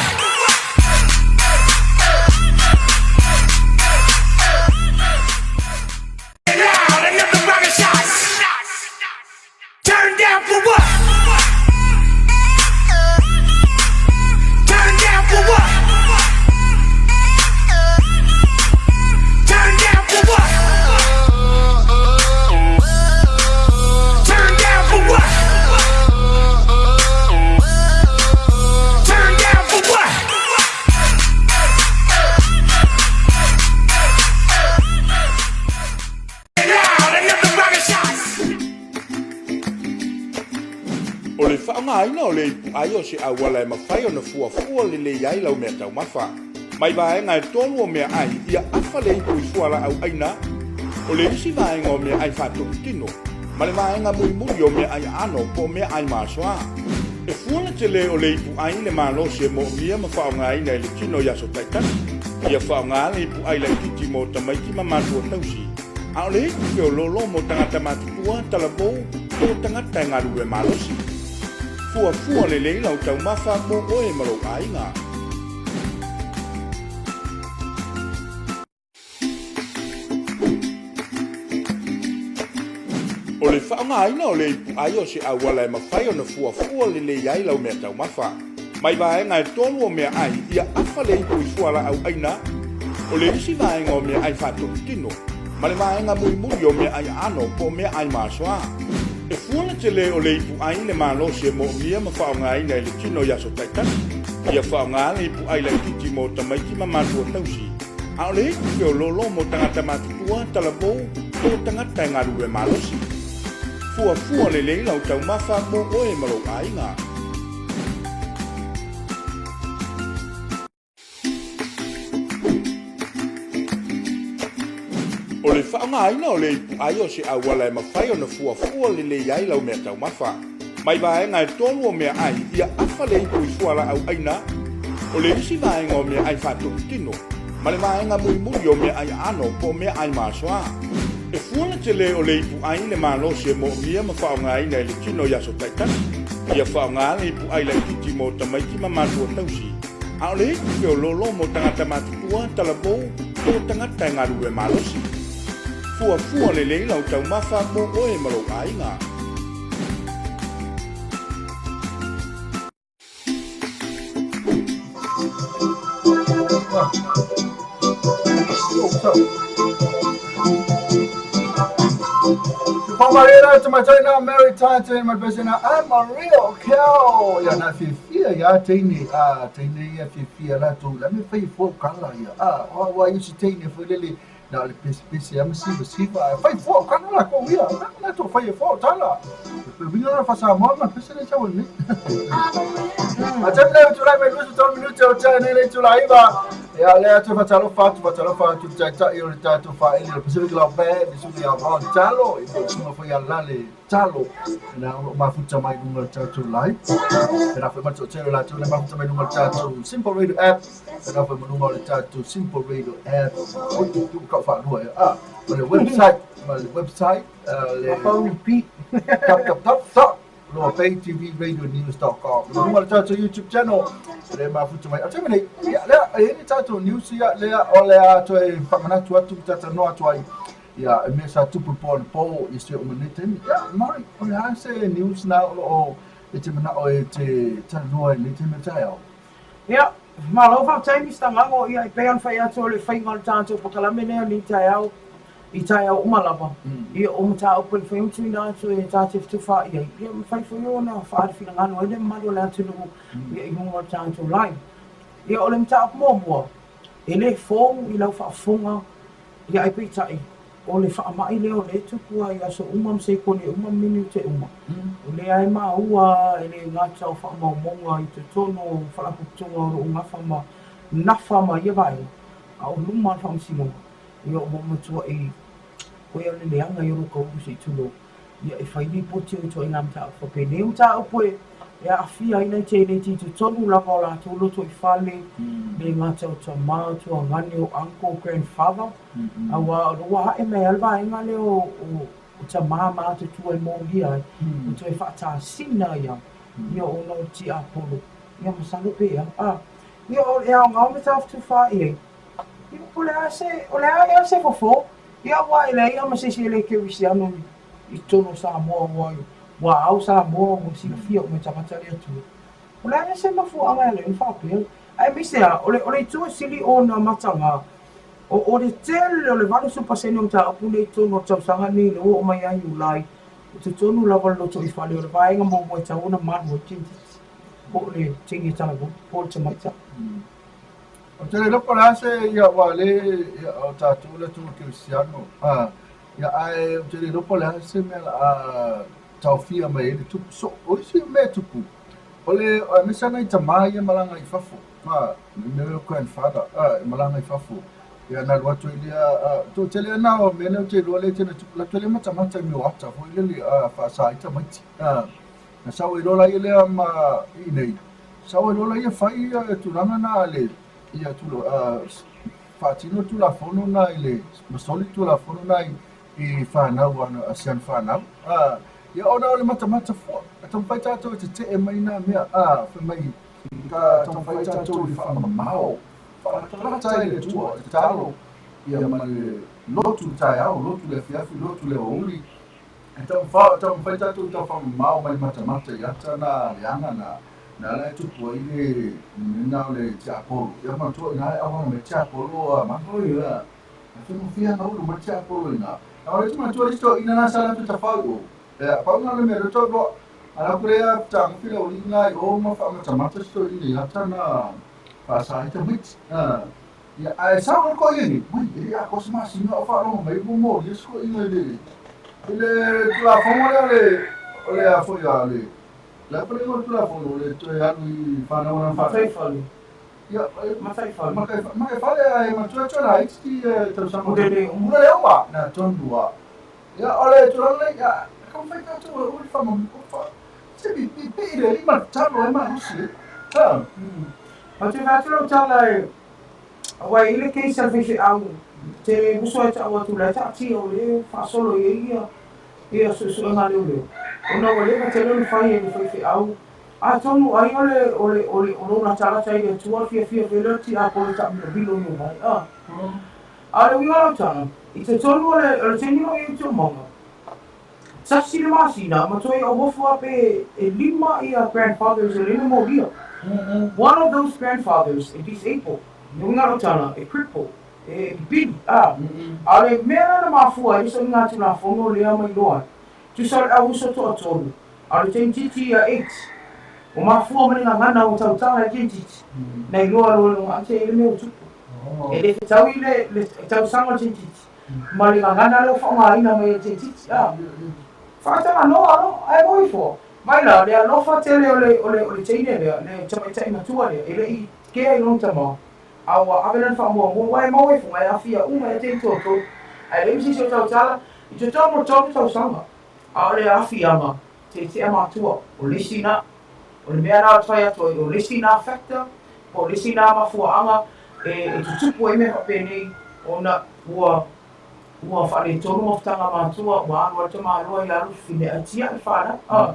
O le faaaogaina o le ipuai o se auala e mafai ona fuafua lelei ai lau meataumafa. Mai vaega e tolu o meaai ia afa le ipu i fualaau aina, o le isi vaega o meaai faatotutino, ma le vaega mulimuli o meaai aano po o meaai masoa. E fua le tele o le ipuai i le malosi e moomia ma faaaogaina e le tino i aso taitasi. Ia faaaoga le ipuai laitiiti mo tamaiti ma matua tausi. A o le ipu feoloolo mo tagata matutua, talavou, po o tagata e galulue malosi. Fuafua lelei lau taumafa mo oe ma lou aiga. O le faaaogaina o le ipuai o se auala e mafai ona fuafua lelei ai lau meataumafa. Mai vaega e tolu o meaai ia afa le ipu i fualaau aina, o le isi vaega o meaai faatotutino, ma le vaega mulimuli o meaai aano po o meaai masoa. E fua le tele o le ipuai le malosi e moomia ma faaaogaina i le tino i aso taitasi. Ia faaaoga le ipuai laitiiti mo tamaiti ma matua tausi, a o le ipu feoloolo mo tagata matutua, talavou, po o tagata e galulue malosi. Fuafua lelei lau taumafa mo oe ma lou aiga. O le faaaogaina o le ipuai o se auala e mafai ona fuafua lelei ai lau meataumafa. Mai vaega e tolu o meaai ia afa le ipu i fualaau aina, o le isi vaega o meaai faatotutino, ma le vaega mulimuli o meaai aano po o meaai masoa. E fua le tele o le ipuai le malosi e moomia ma faaaogaina i le tino i aso taitasi. Ia faaaoga le ipuai laitiiti mo tamaiti ma matua tausi, a o le ipu feoloolo mo tagata matutua, talavou, po o tagata e galulue malosi. Fuafua lelei lau taumafa mo oe ma lou aiga. Whamarera te matai nā Mary Taite ma pese nā I'm a real cow. Ia nā whiwhia ia teine, a teine ia whiwhia la tō la me whai fo kala ia. A wa wa isi teine fo lele Na o le pesepese lava ma sivasiva ae fai fua o kana lakou ia. Na na tou fai e fua o tala. E winga na fa-Samoa ma le pese lea sau nei. A taimi lea tulai mai 23 minute o tae nei le itula iva. Ia lea toe faatalofa atu, faatalofa atu i le taitai o le tatou faaili o le Pacific Love Band, le susuga ia Ron Talo, i le susuga foi ia Lale Talo, na o lo o mafuta mai luga o le tatou live. Pēlā foi ma le toatele o latou na mafuta mai luga o le tatou Simple Radio app. Pēlā foi ma luga o le tatou Simple Radio app. Oi, tu kau whaalua e. Ah, ma le website, ma le website, le Mapau repeat. www.loapaytvradionews.com. Ma luga o le tatou YouTube channel, le mafuta mai. A taimi nei, ia, lea, e i ai le tatou news ia, lea o le a toe faamanatu atu, talanoa atu ai Ia, e mea sa tupu i po anapo i si o'u nei taimi. Ia, Murray, o le a se news na o lo o e te mana'o e te talanoa i lenei taimi o le taeao? Ia, malo faafetai Mister Ngago, ia e pei ona fai atu o le faiga o le tatou pakalame lea i lenei taeao, i taeao uma lava, ia o mataupu e mafai ona tuuina atu e tatou fetufaai ai, ia mafai foi ona faaali finagalo ai le mamalu o le atunuu ia i luga o le tatou line. Ia o le mataupu muamua, e le fou i lau faafofoga Ia ae peitai, o le faamai lea o lea e tupu lava i aso uma ma sekone uma ma minute uma, o lea e maua e le gata o faamaumauga i totonu o faalapotopotoga o lo o gafa ma nafa ma ia vaega, a o luma o le faamasinoga, ia ua matuai koe o le leaga ia o lou kaulu se i tulou. Ia e fai lipoti o ituaiga mataupu faapenei. O mataupu e aafia ai nai teineiti i totonu lava o latou lotoifale, le gata o tama, tuagane, o uncle, grandfather, aua o lea ua ae mai lava le vaega lea o tama ma matutua e molia ai, ua toe faatasina ia, ia ona o le tiapolo. Ia masalo pe a. Ia e aoga o mataupu tufa i ai. Ia po o le a se, o le a ea se fofo? Ia aua e leai lava ma se isi e le kerisiano i totonu o Samoa ua ua ao Samoa ua silafia uma e tagata le Atua. O le a ea se mafuaaga e ala ai ona faapea? Aemaise lava, o le o le itu e sili ona mataga, o o le tele o le 80% o mataupu nei i totonu o le tausaga nei lea ua oo mai ia Iulai, i totonu lava o le lotoifale o le vaega muamua e tatau ona malu ai teineitiiti po o le teine talavou po o le tamaitai. Ou te le iloa po o le a se ia aua le ia o tatou le atunuu kerisiano a ia ae ou te le iloa po o le a se mea o le a taofia mai ai le tupu. So o isi mea e tupu o le aemaise lava nai tama ia e malaga i fafo a mea o grandfather a e malaga i fafo ia ona alu atu ai lea a toatele lava na o mea lea ou te iloa lea e tele tupu alu atu ai lea matamata i mea o ata foi lele a faasa ai tamaiti a na sau ai loa laia lea ma i inei. Sau ai loa laia fai ia tulaga na a le ia tula faatino le tulafono na i le ma soli le tulafono na i i whanau ana a sian whanau. A, ia ona o le matamata fua, a taumafai tātou e tete'e mai nā mea, a, fai mai, ka taumafai tātou i le faamamao, faalatalata i le Atua, tatalo, ia ma le lotu taeao, lotu le afiafi, lotu le aoauli, e taumafai tātou i tau faamamao mai matamata i ata na leaga na, na ala e tupu ai le mea o le tiapolo. Ia manatua ina e auala mai tiapolo a manu, ia, e whemofia na ulu mai tiapolo ina. Na wale tu manatua le ina na sa latou tafau o. Ia, pau na le mea le tau loa, ala kure a tango fila o ina i o ma whaamatamata si to ina i ata na whaasa i tamaiti. Ia, ae sao le koia ni, mai, e a kosa masina o whaalogo mai mo mo, ia sko ina i le, i le tulafono lea le, o le a foi a le, le a pale ngo tulafono le toe alu i whanau na whanau. Mataifale. Ia, Mataifale. Mataifale ae matua tau laiti ti tausaga. O le le uma. O le uma na tonu a. Ia, o le tulaga lea, ia, taumafai tatou e uli whama, se pi pi pi le lima talo e malosi e. Ha. Ou te fai atu lau tala e aua e i le case a le faifeau te uso ai ta'u atu la e taatia o le faasolo i ai ia ia suesuega a leoleo ona ua leva tele ona fai e le faifeau atonu ai o le o le o le o lou latalata i le Atua le fiafia foi lea o le tiapolo taamilomilo i o mai a a o le uiga o lau tala i totonu o le o le taimi o i ai toomaga tasi le masina ma toe auofo a pe e lima ia grandfathers e le na molia. One of those grandfathers e disable, le uiga o lau tala e cripple, e pipili, a. A o le mea la na mafua ai le soiga Tulafono lea mai loa ai, tusa o le au uso toatolu, a o le teimititi ia eight, ua mafua ma le gagana ua tautala i le teimititi, na iloa loa e lona ate i le mea ua tupu. E le fetaui le tausaga o le teimititi, ma le gagana lea ua faaaogaina mai e le teimititi, a. Faataganoa loa, ae moi fua mai la le alofa tele o le o le o le teine lea, le tamaitai matua lea, e le i kea i lona tama, a ua ave lana faamuamua, aua e maua ifo, e aafia uma ia te i toatolu. Ae leai ma se isi o tautala, i totonu o le tolu tausaga, a o le aafiaga, tetea matua, o le isi na, o le mea la ou te fai atu ai, o le isi na factor, po o le isi na mafuaaga e e tutupu ai mea faapenei, ona ua ua faaletonu mafutaga matua, ua alu ai le tamaloa ia alu fifine ae tiai le fanau. A,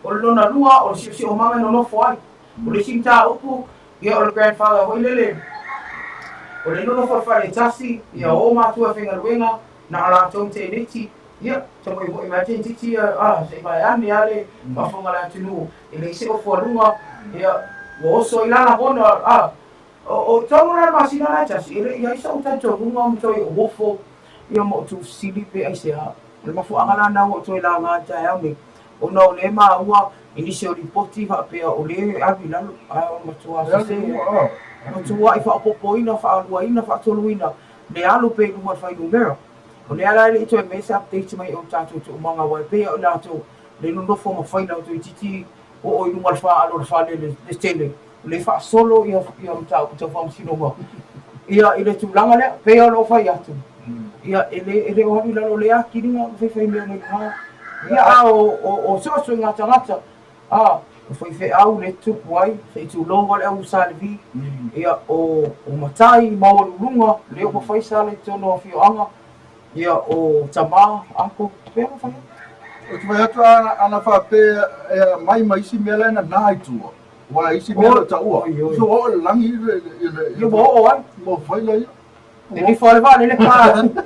o le lona lua, o le siosiomaga e nonofo ai. O le isi mataupu, ia o le grandfather foi lele, o le nonofo i le fale e tasi, ia o matua e faigaluega, na o latou teneti, ia, tamoemoe mai tenetiti ia, a, se i vaeane lava le faafofoga a le atunuu, e leai se ofualuga, ia, ua oso ai la lagona, a, O tonu la le masina la e tasi, e le i i ai sou talitonuga ma toe ofo ia ma ou tuufesili pe aisea. O le mafuaaga la lena ua ou toe laga i le taeao nei, ona o lea e maua i nisi o lipoti faapea o lea e alu i lalo, ae o le matua sese, matuai faaopoopoina, faaluaina, faatoluina le alu pea i luma o le fuainumera. O lea la e le i toe aumai se update mai o tatou toomaga aua e pei o i latou le nonofo ma fai latou toeitiiti oo i luga o le faalo o le fale le tele, o lea e faasolo ia mataupu tau faamasinoga ia i le tulaga lea. Pei ona ou fai atu, ia e le e le o alu i lalo o lea akiliga ma faifai mea nei luga. Ia a o soso i ngā tagata, a o faifeau le tupu ai, se i tulou lava le au Sa Levi, ia o matai maualuluga lea ua fai sala i totonu o afioaga, Ia, o tama, ako, pea ma fai atu. Ou te fai atu ana faapea e aumai ma isi mea la e nana i tua, aua e isi mea e le o taua. So ua oo i le lagi le Ia ua oo ai. Ua fai la ia. E nifo lava le vaalele pa atu.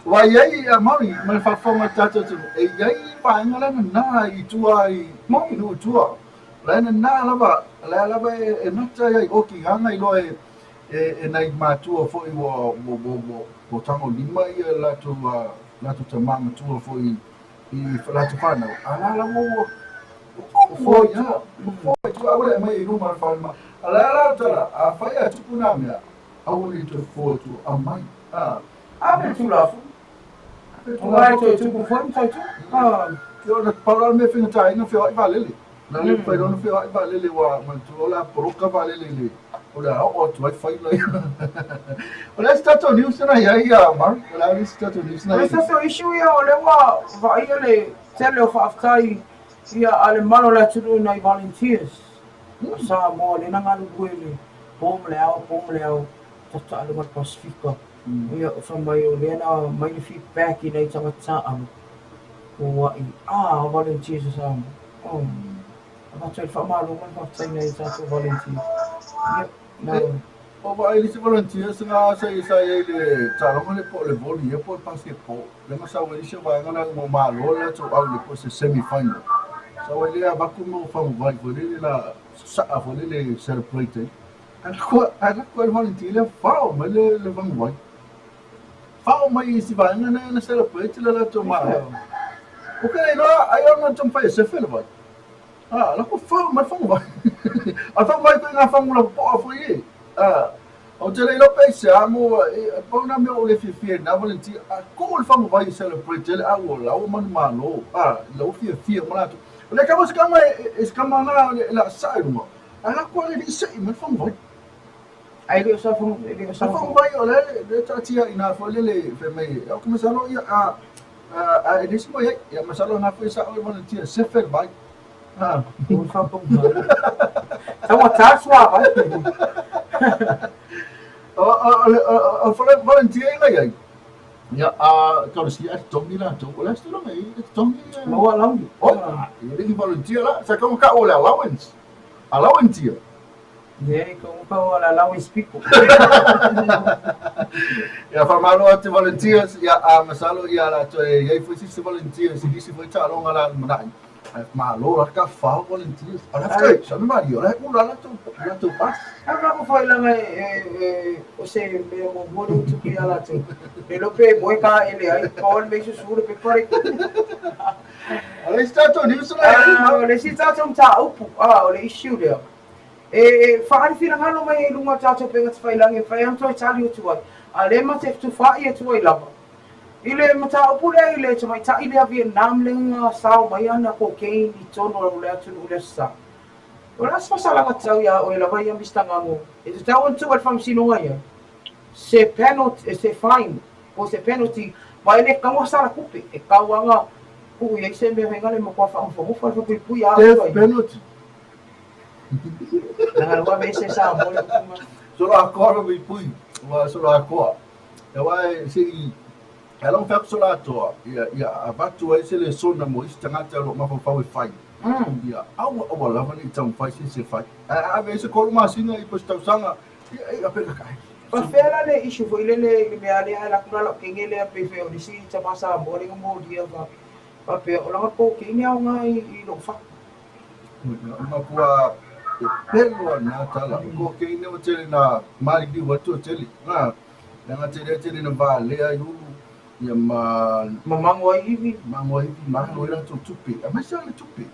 Aua e i ai, a Maui, ma le faafofoga a le tatou atunuu, e i ai vaega la e nana i tua i nuu i tua. La e nana lava, la lava e gata ai i o ki Gagailoa e E nai matua foi ua ua tagolima ia latou latou tama matua foi i latou fanau, a la la ua ua foi tua, ua foi tua, aua le aumai i luma o le falemai. A la la tala, afai a tupu nā mea, aua ne i toe fofo atu, aumai. A. Ave le Tulafono. Aua e toe tupu foi ma toe tupu. Ia, na pau la le mea faigata ai na feoai vaalele. Na le mafai loa ona feoai vaalele ua manatua o le a poloka vaalele i le o le a oo atu ai fai la ia. O le a se tatou news na i ai a Murray? O le a le se tatou news na i ai? O le tatou issue ia o lea ua vaaia le tele o faafetai ia a le malu o le atunuu i nai volunteers a Samoa lea na galulue i le po ma le ao, po ma le ao, tata'a luga o le Pasefika. Ia, fai mai o lea na aumai le feedback i nai tagata taaalo, foai, a volunteers a Samoa. Oh. Avatu ai le faamalo ma le faafetai i nai a tatou volunteers. Ia, na... O vaai le isi volunteers na sa sa i ai i le taaloga lea po o le volley ea po o le basketball. Lea na sau ai isi o vaega na ua malo le latou au i le po o se semi final. Sau ai lea avatu mau faguvai foi lele la sasaa foi lele e celebrate ai. Ae lako ae lako ai le volunteer lea fao mai le le faguvai. Fao mai i isi vaega na na celebrate le latou malo. O ke iloa ai ona taumafai e sefe le vai. A, la ko fao mai le faguvai. A o le faguvai foi ngā fagu lapopoa foi e. A, ou te le iloa pe aisea mo, e, pau na mea o le fiafia i na volunteer, a ko le faguvai e celebrate ai le au o lau manumalo, a, lau fiafia ma latou. O le kama se kama e, e se kama na le la sa i lunga. A la ko le li sei mai le faguvai. Ai le o sa fagu, e le o sa Le faguvai o le le taatia i na foi le le fai mai, o ke masalo ia a a e le isi mo iai, ia masalo na foi sa o le volunteer sefe le vai. A. O le faguvai. Taugata le suavai. O o o volunteer ina iai. Ia a tausi a totogi latou. O le a se tulaga e totogi. Maua alauni. O, e le i volunteer la, sa kau ka o le allowance. Allowance ia. Ye, ko ka o le allowance piko. Ia faamalo atu volunteers, ia a masalo ia latou e iai foi sisi volunteers i nisi foi taaloga la lumanai. Ae malo la ka fao volunteers. O le kai, sa mali o le ula latou latou pas. A ka ko foi langa e o se mea muamua le utupu ia latou. Le iloa pe moe ka ele ai, pau le mea i susu le pepa le. O le isi tatou news la e Ah, o le isi tatou mataupu, ah, o le issue lea. E faaali finagalo mai ai i luga o tatou upega tafailagi e mafai ona toe tali atu ai, a o lea ma te fetufaai atu ai lava. I le mataupu lea i le tamaitai lea Vietnam lea na sao mai ana cocaine i totonu o le atunuu i le Aso Sa. O le a se faasalaga tatau iā oe lava ia Mister Gago e tatau ona tuu ai le faamasinoga i ai se penalty, se fine po o se penalty aua e le tatau ona sala tupe, e tatau lava ona tuu i ai se mea faiga le matua faanofonofo le faapuipui a Death penalty. Leaga ua aveese Samoa le upu ma. Solo atoa le puipui, ua solo atoa. Aua e se i e ala ona fai atu solo atoa, ia ia avatu ai se lesona mo isi tagata o lo o mafaufau e fai. Ia aua aua lava ne i taumafai se isi e fai. Ae a ave ai se 3 masina i po o se tausaga, ia ia pe ka Faafefea la le issue foi lele i le mea lea ae alu atu la lau teine lea pei foi o le isi tama Samoa lea na molia faapea o lana cocaine e aoga i lou fatu. Matua pepelo na tala. Ko ke ine o tele na maliliu atu o tele. Na, leaga tele tele na valea i ulu ia ma Mamango ai ivi. Mango ai ivi, mahalo ai latou tupe. Aemaise lava le tupe.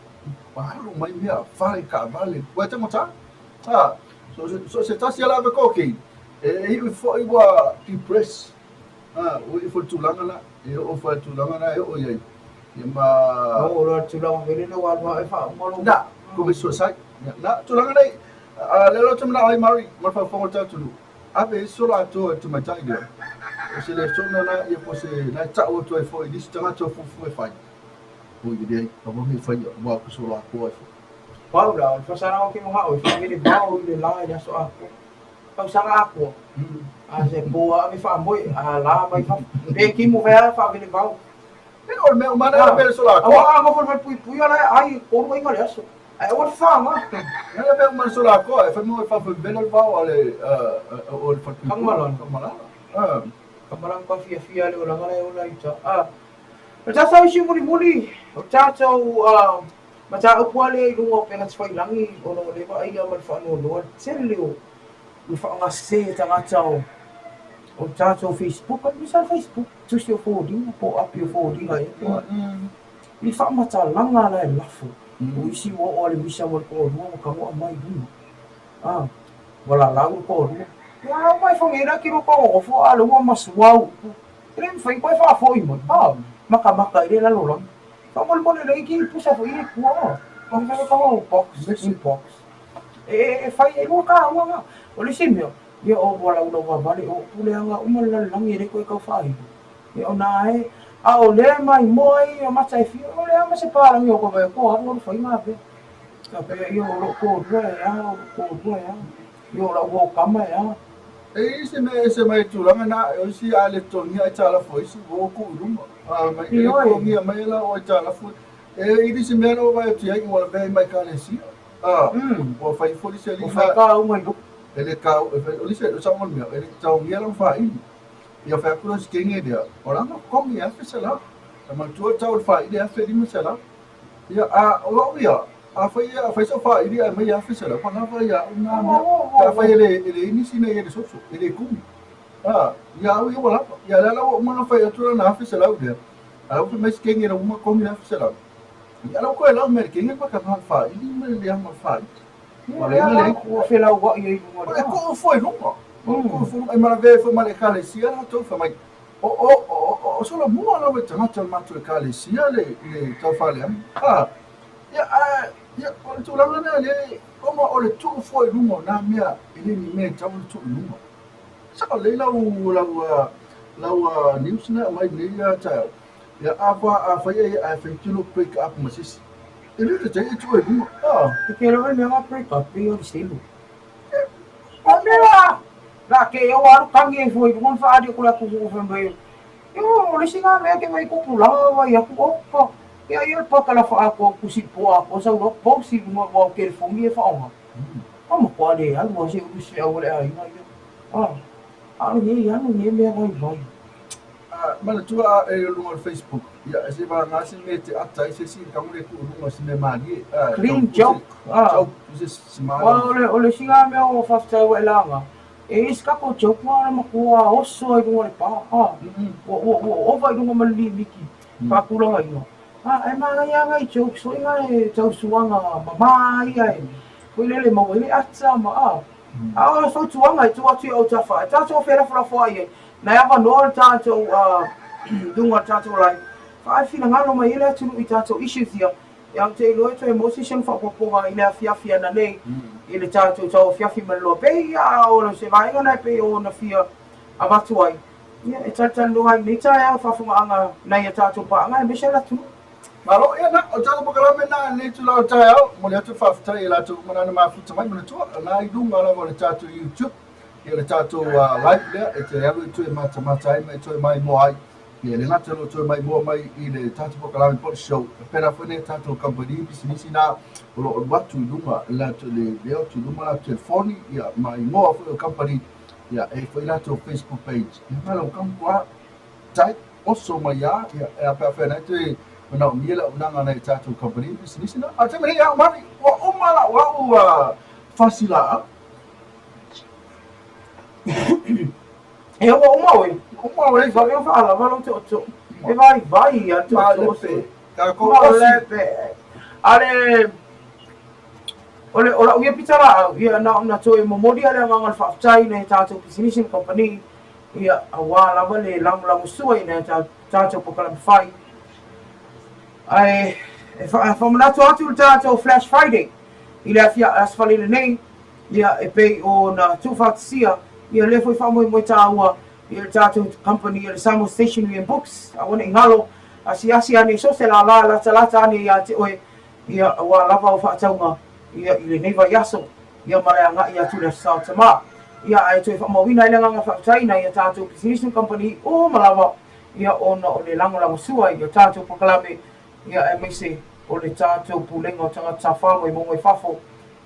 Mahalo mai mea, fale, taavale, ua taugata. Ha, so, so se tasi ala ave cocaine. E iu foi ua depress. Ha, ua iu foi le tulaga la. E oo foi le tulaga la e oo i ai. Ia ma... Oo loa le tulaga foi lele ua alu lava e faauma lou... Na, commit suicide. Ia, na, tulaga nei, a lea la ou te manao ai Mari, ma le faafofoga o le tatou atunuu, ave ai se ola atoa i le tamaitai lea. O se lesona la ia po o se la e tau atu ai foi i nisi tagata o fuafua e fai. Oi, e leai, aua ne i faia, aua ou te sola atoa ai foi. Pau la, o le faasalaga o ke manao e faavele vao i le la i le aso atoa. Tausaga atoa. A se po a ave faamoe, a la mai fafo. Pe timu fai a faavele vao. E o le mea uma lea le sola atoa. Aua a nofo i le falepuipui ala e ai e tolu aiga le aso. Ae aua le faga. E le mea uma le sola atoa e fai mai faafevela le vao a le o le falepuipui. Tamalala. Tamalala. Tamalala ka fiafia le olaga la e ola i uta. O le tatou isi mulimuli, o tatou mataupu lava lea i luga o upega tafailagi ona o lea e vaaia ma le faanoanoa le tele o le faaaogasese e tagata o o tatou Facebook, aemaise lava le Facebook, tusi o foliga po o api o foliga ea po o a. I faamatalaga la e lafo, o isi ua oo lava i le misa ma le toalua ua tago aumai i luga. A, ua lalau le toalua. Ia a uma e fai nei la ki lou nonofo a o lea ua masua au upu. E le mafai ona toe faafoi mai. A, matamata i le lalolagi. Faamolemole lelei ki pusa foi i tua. Box, inbox. E fai e lua taua na. O le isi mea, ia o ua laulau vavale o upu leaga uma le lalolagi e le toe tau faailo. Ia ona e, a o lea e maimoa ai ia mata e fia, o le a ma se palagi o ka vai atu o alu alu fai mea. Faapea ia o lou toalua e a, o lou toalua e a, ia o lau uo kama e a. E i ai se mea ese mai tulaga na, o isi a le totogia aitalafu a isi ua tuu i luma. A mai e totogia mai la o aitalafu. E i se mea na ua vaai atu i ai ua lavea ai ma ekalesia. A ua fai foi se Ua fai ka uma i luma. E le ka e fai o le o sa mo mea e le totogia la faili. Ia fai atu le skenge lea. O la na komi e 1,100. E manatua tau le faili e 1,500. Ia, a o au ia, afai a fai sau faili ae aumai 1,100, ua lava ia au na mea. Pe afai e le e leai nisi mea i le soso, e le kumi. A, ia au ia ua lava. Ia lea la ua uma ona fai atu lana 1,100 lea, a ua fai mai si kenge la ua uma komi le 1,100. Ia la ua toe lau mai e le kenge le pakanga o le faili ma le leaga o le faili. Ua leai na leai. Ua felauai ai i luga o le. O le tuu fua i luga. O le tuu fua i luga. E malavea ai foi ma le ekalesia latou fai mai, O, o, o, o solomua lava i tagata o le matou ekalesia le, le taufaaleaga. A, ia, a, ia, o le tulaga lea le, ona o le tuu fua i luga o nā mea, e le ni mea e tatau ona tuu i luga. Sao lelei lau, lau, lau news na aumai lenei taeao. Ia, a fa, a fai e, a fai tino break up ma se isi. E le tatau e tuu i luga. A. E te iloa le mea na break up pei o le selu. O mea la ke o alu kagi ai fua i luga ma whaari o kule aku ku fai mai. Yo, o le isi ngā mea ke mai kupu langa wai aku opa. Ia ia le paka la wha ako kusi po ako sa ua posi lunga ua o telefoni e whaonga. A ma kua le alu a se ulu se au le a inga ia. A, a le nei alu nei mea vai vai. Manatua a e luga o le Facebook, ia e se vagana se mea e te ata ai se isi i le tago lea e tuu i luga o se mea malie. Clean joke. Joke, se smile. O le isi lava mea ua faafetai ua e laga, e i ai se tatou joke na matua oso ai i luga o le pa, ua ova i luga ma le limiti faatulagaina. Ae manaia lava nai jokes foi na e tau suaga mama ia e foi lele e maua ai le ata ma a. A o le fautuaga e tuu atu i autafa, e tatou felafolafoai ai, nai avanoa o le tatou luga o le tatou live, faaali finagalo mai ai le atunuu i tatou issues ia, ia ou te iloa e toe maua se isi ona faaopoopoga i le afiafi ananei i le tatou tauafiafi ma le loa. Pei a o se vaega lena e pei ona fia avatu ai, ia e talatalanoa ai i lenei taeao faafofogaaga nai a tatou paaga aemaise le atunuu. Malo, ia na, o le tatou polokalame lena i lenei itula o le taeao. Momoli atu le faafetai i latou uma na na mafuta mai, manatua, o lena i luga lava o le tatou YouTube, ia le tatou live lea, e te alu e toe matamata ai ma e toe maimoa ai. Ia e le gata o lo o toe maimoa mai i le tatou polokalame po o le show, e faapena foi nai tatou kamupani pisinisi na o lo o alu atu i luga latou le leo atu i luma latou telefoni, ia ma igoa foi o kamupani, ia e i ai foi latou Facebook page. Ia ma lau kamupani Tai, oso mai a, ia, e a pe a whenai toe manaomia le auaunaga a nai a tatou kamupani pisinisi na. A o le taimi nei ia au Mari, ua uma lau au fasi laau. E ua uma oe. Uma oe. Vave o whaalava lo tootoo. E vai vai ia tootoo. Malepe. Takou osi. Malepe. Ale, o le, o lau ia pita laau, ia na ona toe momoli a le agaga o le faafetai i nai a tatou pisinisi ma kamupani, Ia, aua lava le lagolagosua i nai a tatou polokalame fai. Ae e faamanatu atu le tatou Flash Friday i le Aso Faraile nei, ia, e pei ona tuufaatasia ia lea foi faamoemoe taua i le tatou company o le Samoa Stationery and Books, aua ne i galo, asiasi ane i so o se lālā e latalata ane ia te oe, ia, aua lava au faatauga ia i lenei vaiaso. Ia ma le agai atu i le Aso Sa o Tama. Ia ae toe faamauina ai le agaga faafetai nai a tatou pisinisi ma kamupani uma lava, ia ona o le lagolagosua i a tatou polokalame, ia aemaise o le tatou Pulega o Tagata Tafao mai mauga i fafo,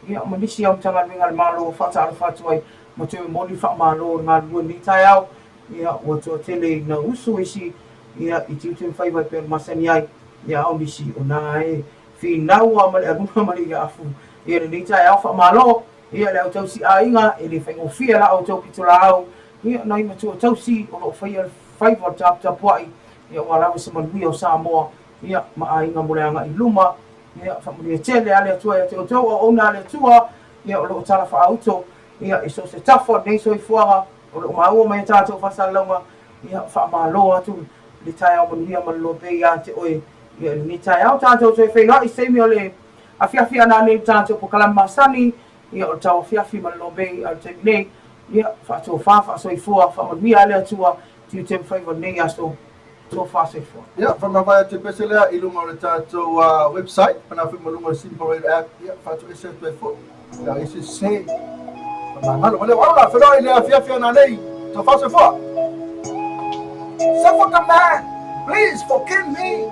ia ma nisi au Matagaluega a le Malo faatalofa atu ai ma toe momoli faamalo o le galulue i lenei taeao, ia ua toatele ina usu isi ia i tiute ma faiva e pei ona masani ai, ia a o nisi o na e Finau a ma le aluna ma le iaafu ia lenei taeao faamalo ia le au tausi aiga e le faigofie la outou pitolaau ia nai matua tausi o loo faia le faiva o le taputapuai ia aua lava se manuia o Samoa ia ma aiga mo le agai i luma ia faamanuia tele a le Atua ia te outou auauna a le Atua ia o loo tala faaauto ia i so o se tafa o lenei soifuaga o loo maua mai a tatou faasalalauga ia faamalo atu le taeao manuia ma le loa pea ia te oe Ia i lenei taeao tatou toe feiloai i se taimi o le afiafi ana nei le tatou polokalame masani, ia o le tauafiafi ma le lobei a o le taimi nei, ia faatofa, faasoifua, faamanuia a le Atua, tiute ma faiva o lenei aso, tofa soifua. Ia, faamavae atu le pese lea i luga o le tatou website, pena foi ma luga o le Simple Radio app, ia, faatoese atu ai foi, ia, i se sese. Faamagalo ma le au la feloai i le afiafi ananei. Tofa soifua. Suffer man, please forgive me.